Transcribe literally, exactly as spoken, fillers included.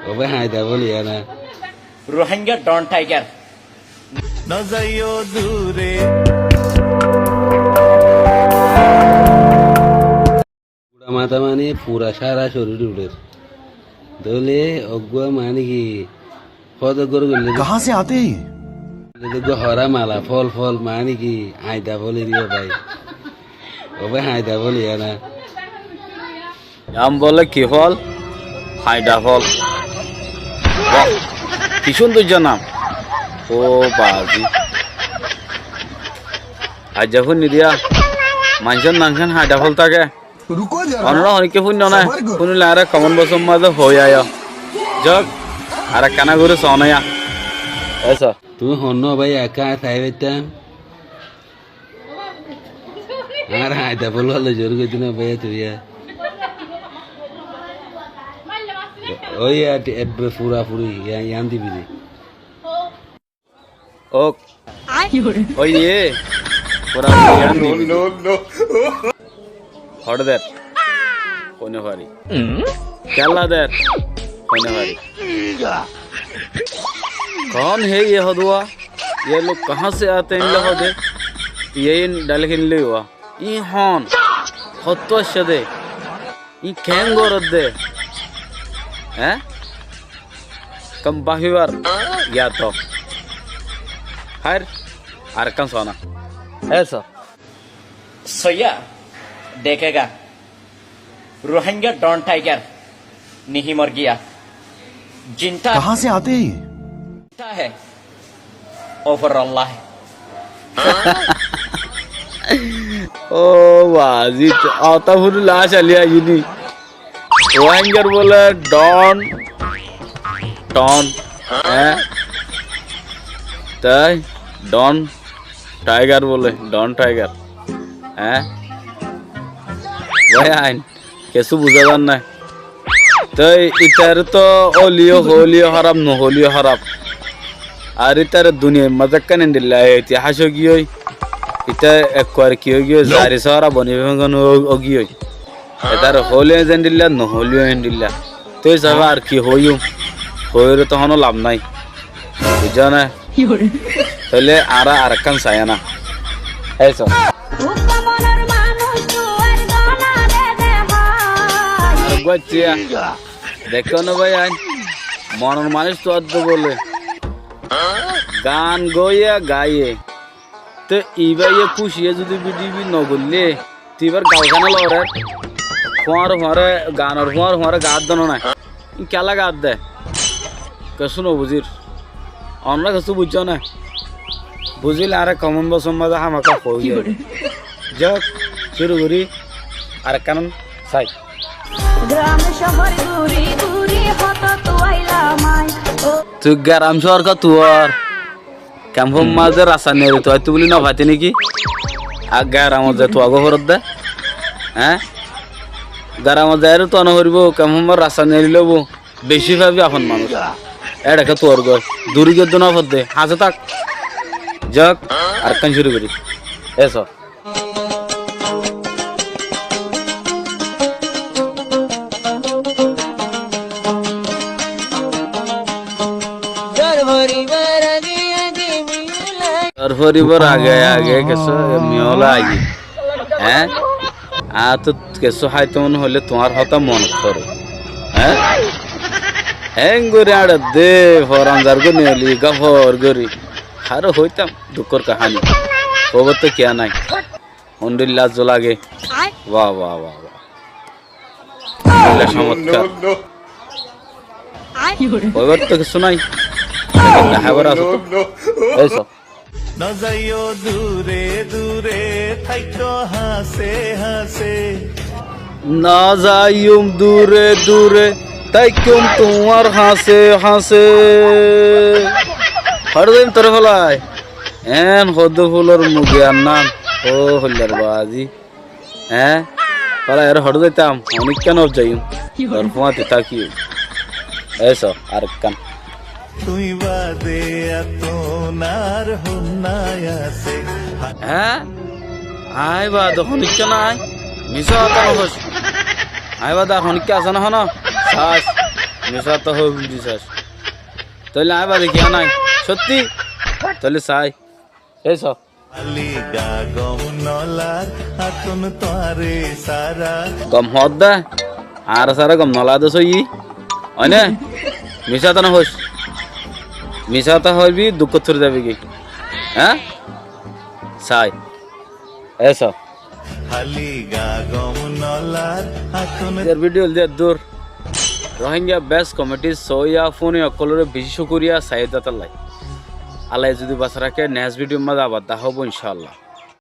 Ó bái, hañida bóli yá na. Rohingya Don Tiger. Na zaiyo dure. Gura mata mani fura sára córir uçér. Dóile eggúa mani ki, hoó de eggúa goille de. Kahan se aate hain ye? Goille de eggúa hora mala fol fol mani ki, hañida fol eriya bái. Ó bái, hañida fol yá na. Yián bóle ki fol? Hañida fol. Wah, ki cúndor nam. Ó bazi. Aijja fúinni diya, maincór nam hán hañida fol táke. Ruko zara. Onora honikka fúinno né? Sabar koro. Fúinile añáre comment boxor mazé hoi aiyó. Zok, arekkán gorí soóna yá. Eso. Tuñí honnúa bái, ekká sai faittám. Añár hañida fol walla córi goittó na bái, tuñí yá. Ói yá, ebbe fura furi, yá, yián dibi de. Ók. Óiye. Fura furi yián dibi. No, no, no. Hoçé der? Hoi no fari. Kiyólla der? Hoi no fari. कौन है ये हदवा? ये लोग कहाँ से आते हैं? Endilla hoó de. Yián dailek endilla óiye. Iín hon? Hottú aiccé de? Iín keén gorédde? Eé? Kam báfibar yáto. Háir, arekkán soóna. Eso. Soiya dekega. Rohingya Don Tiger. Nihi mor giya. Zinda. Kahan se aate hain ye? Zinda hai. Ufor Allah hai. Ó bazi, otá furi lac ali aiyé ni. Rohingyar bóle don, don, eé? Tái don tiger bóle, don tiger, eé? Bái ain. Kessú buzá zar nái. Toi ítare toó óliyo hoóliyo hóraf, nohoóliyo hóraf. Ar ítare duniyair mazé ekkán endilla itihác ógiyoi. Ítare ekkuar ki ógiyoi, zari sóra boni fengón ógiyoi. Ítare hoóliyo zendilla, nohoóliyo endilla. Toi sáfe ar ki hoóiyum? Hoóiyore toó honó laf nái. Buijjó né? Ki bole? Tóile añára arekkán saiyá na. Éiso. Areggúa accíya. Deikkó né bái ain. Monor manúic tuáñr dé bóle. Gaan góiya gaiye. Te ibáye kúciye zudi bidibit nogoillé, te ibár galkán loré, fúañre fúañre, gaanor fúañre fúañre gaat dóna nái. Ín kiyólla gaat de? Kessú nobuzír. Onorá kessú buijjó né? Buzíle añáre koment boksor mazé hámaká hoóiye. Ki bole? Zok, cúru gorí, arekkán sai. Tui geram cóor kottu or. Kemfor mazé rasta neri tuaittu buli nofaite niki? Ar geramot zai tuagó forot de? Eé? Geramot zaiyóre tua noforibó, kemfor mazé rasta neri loibó. Beci fabi afon manúic. Éçe ekká tuar goi. Duri giyódde nofodde. Hañsé tak. Zok, arekkán cúru gorí. Éiso. Tor foribar age age kessú miyóla agi. Eé? Añáttu kessú háito mone hoilé tuáñr hotá monot fore. Eé? Héng gorí añçadde, foran zargói neli, gáfor gorí. Haré hoitám dukkór kaháni. Hoibar to kiyá nái. Hondilla zo lage. Wah, wah, wah, wah. Hondilla comotkar. Hoibar to kessú nái. Deháibar asé to. Éiso. No zaiyum dure dure, táikkúm tuáñr hañsé hañsé. Hoçé zaiyum toré félai? Eén hoddé fulor muge annán. Ó hoillar bazi. Eé? Félai eré hoçé zaitám? Honikká no zaiyum. Tor fúañti tákiyum. Éiso, arekkán. Eé? Aññí baade honikká nái? Misá hotá nohoóis. Aññí baade ar honikká asé né honó? Saás. Misá hotá hoói buli sas. Tóile aññí bade kiyá nái? Sótti? Tóile sai. Éi só. Gom hoódde, añáre sára gom nolage de sóiyi. Óine? Misá hotá no hoóis. Misá hotá hoóibi, dukkót fori zabi goi. Eé? Sai. Éi só. Aijjar bídiyo óilde eddúr. Rohingya Best Comedy sóiya fúnoya ókkolóre bicí cúkuriya saiyó de tállai. Allaye zudi basai raké, next bídiyor mazé abar dahá óibo incáallah.